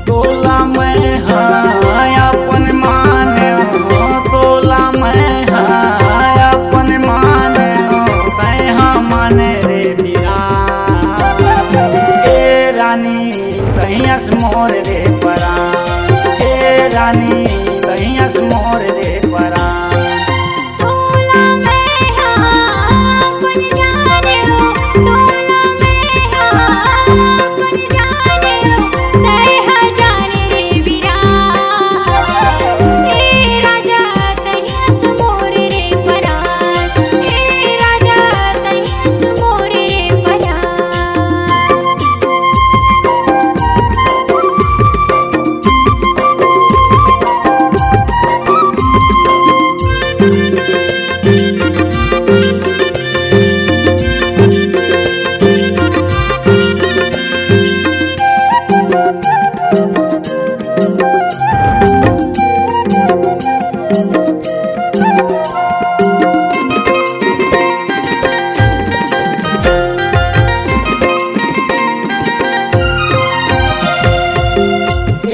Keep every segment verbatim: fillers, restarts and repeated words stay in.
तोला मैं हा अपन माने हो, तोला मैं हा अपन माने हो, तैं हा माने रे बिरान। ए रानी, तैं अस मोर रे परान। ए रानी, तैं अस मोर रे परान। तोला मैं हा अपन जाने हो, तोला मैं हा अपन जाने हो, तैं हा जाने रे बिरान। ए राजा, तैं अस मोर रे परान, ए राजा, तैं अस मोर रे परान।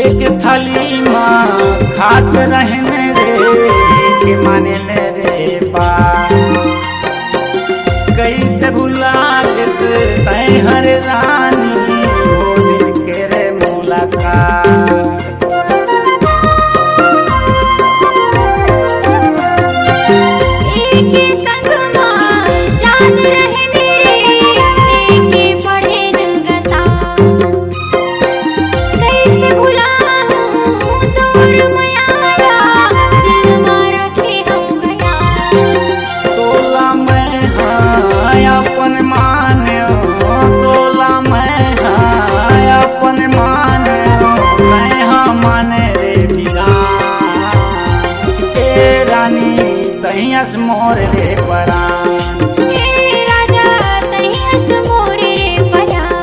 एक थाली मा खात रहेन रे, के माने मेरे पास। कइसे भुला गेस तैं हर रानी, ओ दिन के रे मुलाकात। एके संग मा जात रहेन रे, एके पढ़ेन ग साथ। कइसे भुलाहूँ तोर मया ला, दिल मा रखे हँव बयान। तोला मैं हा अपन माने हो, तोला मैं हा अपन माने हो, तैं हा माने रे बिरान। ए रानी, तैं अस मोर रे परान। ए राजा, तैं अस मोर रे परान।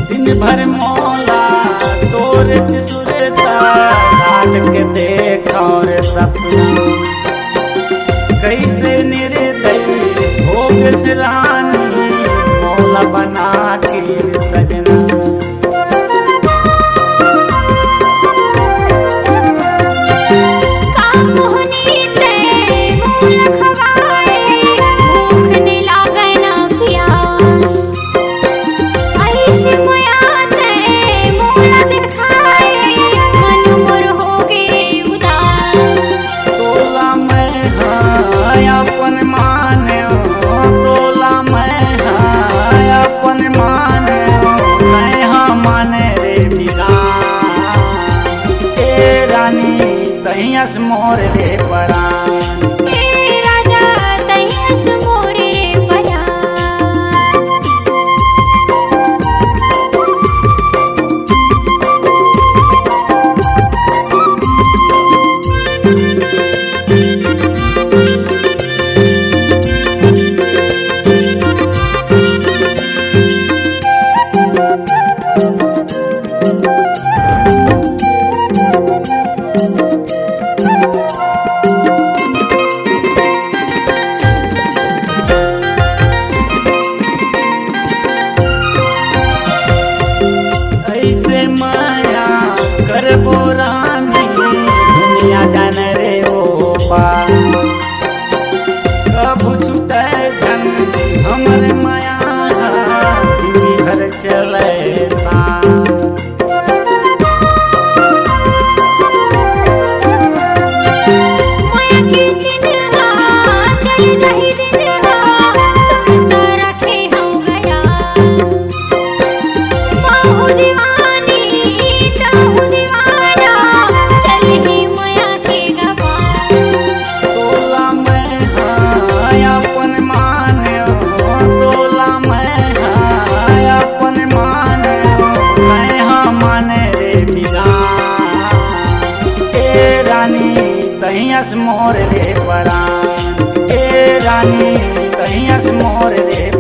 दिन भर मोला तोर सुरता, रात के देखौं रे सपना। कइसे निर्दयी हो गेस रानी, मोला बना के सजना। का मोहनी तैं मोला खवाए, भूख नइ लागे ना पियास। अइसे मया तैं मोला देखाए, मन मोर हो गे उदास। तोला मैं हा अपन माने हो, तोला मैं हा अपन माने हो, तैं हा माने रे बिरान। ए रानी, तैं अस मोर रे परान। ए राजा, तैं अस मोर रे परान। मोर रे परान, ए रानी, कहियस मोर रे